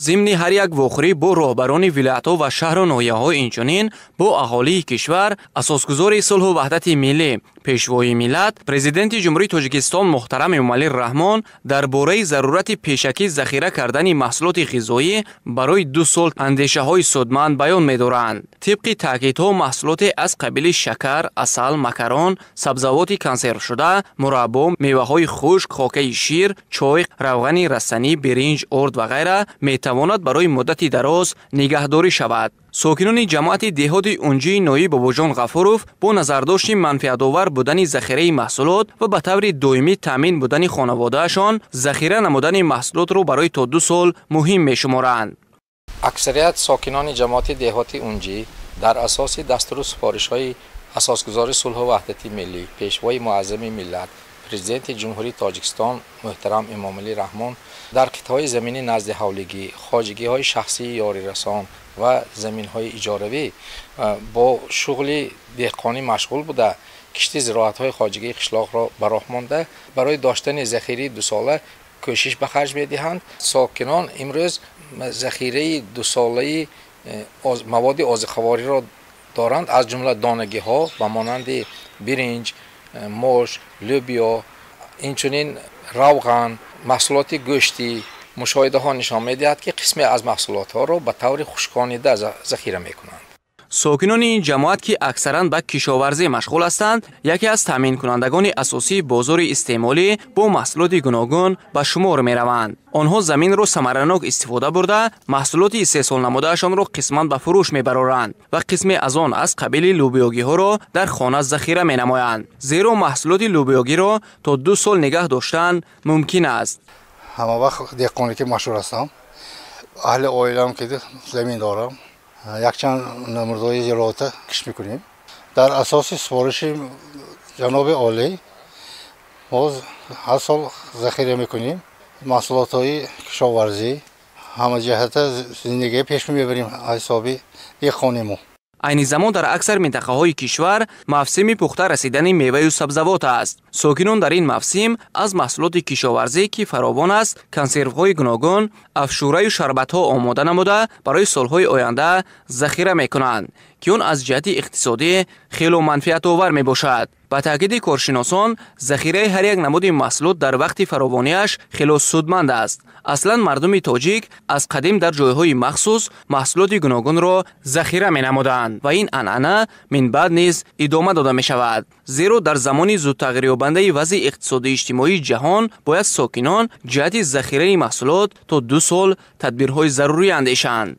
Зимни ҳар як вохӯрӣ бо роҳбарони вилоятҳо ва шаҳру ноҳияҳо, инчунин бо аҳолии кишвар, асосгузори сулҳу ваҳдати миллӣ, пешвои миллат, Президенти Ҷумҳурии Тоҷикистон муҳтарам Эмомалӣ Раҳмон дар бораи зарурати пешакӣ захира кардани маҳсулоти ғизоӣ барои 2 сол андешаҳои судманд баён медоранд. Тибқи таъкидҳо, маҳсулоте аз қабили шакар, асал, макарон, сабзавоти консервшуда, мураббо, меваҳои хушк, хокаи шир, чой, равғани растанӣ, биринҷ, орд ва ғайра метавонад барои муддати дароз нигаҳдорӣ шавад. Сокинони ҷамоати деҳоти Унҷии ноҳияи Бобоҷон Ғафуров бо назардошти манфиатовар будани захираи маҳсулот ва ба таври доимӣ таъмин будани хонаводаашон, захира намудани маҳсулотро барои то 2 сол муҳим мешуморанд. Аксарият сокинони ҷамоати деҳоти Унҷӣ дар асоси дастуру супоришҳои асосгузори сулҳу ваҳдати миллӣ, пешвои муаззами миллат, Президенти Ҷумҳурии Тоҷикистон муҳтарам Эмомалӣ Раҳмон дар қитъаҳои заминӣ назди ҳавлигӣ, хоҷагиҳои шахсии ёрирасон ва заминҳои иҷоравӣ бо шуғли деҳқонӣ машғул буда, кишти зироатҳои хоҷагии қишлоқро ба роҳ монда, барои доштани захираи дусола кӯшиш ба харҷ медиҳанд. Сокинон имрӯз захираи дусолаи маводи озиқавориро доранд, аз ҷумла донагиҳо ба монанди биринҷ, мош, лӯбиё, инчунин равған, маҳсулоти гӯштӣ. Мушоҳидаҳо нишон медиҳад, ки қисме аз маҳсулотҳоро ба таври хушконида захира мекунанд. Сокинони ин ҷамоат, ки аксаран ба кишоварзӣ машғул ҳастанд, яке аз таъминкунандагони асосии бозори истеъмолӣ бо маҳсулоти гуногун ба шумор мераванд. Онҳо заминро самаранок истифода бурда, маҳсулоти истеҳсолнамудаашонро қисман ба фурӯш мебароранд ва қисме аз он аз қабили лӯбиёгиҳоро дар хона захира менамоянд, зеро маҳсулоти лӯбиёгиро то 2 сол нигаҳ доштан мумкин аст. Ҳама вақт деҳқоне ки машҳур ҳастам, аҳли оилам ки замин дорам, якчанд намурдҳои зироата кишт мекунем. Дар асоси супориши ҷаноби олӣ мо ҳар сол захира мекунем маҳсулотҳои кишоварзӣ, ҳамаҷиҳата зиндагӣ пеш мебарем ҳисоби деҳқони мо. Айни замон дар аксар минтақаҳои кишвар мавсими пухта расидани меваю сабзавот аст. Сокинон дар ин мавсим аз маҳсулоти кишоварзӣ, ки фаровон аст, консервҳои гуногун, афшураю шарбатҳо омода намуда, барои солҳои оянда захира мекунанд, ки он аз ҷиҳати иқтисодӣ хело манфиатовар мебошад. Ба таъкиди коршиносон, захираи ҳар як намуди маҳсулот дар вақти фаровониаш хело судманд аст. Аслан мардуми тоҷик аз қадим дар ҷойҳои махсус маҳсулоти гуногунро захира менамуданд ва ин анъана минбаъд низ идома дода мешавад. Зеро дар замони зудтағйирёбандаи вазъи иқтисодию иҷтимоии ҷаҳон бояд сокинон ҷиҳати захираи маҳсулот то 2 сол тадбирҳои зарурӣ андешанд.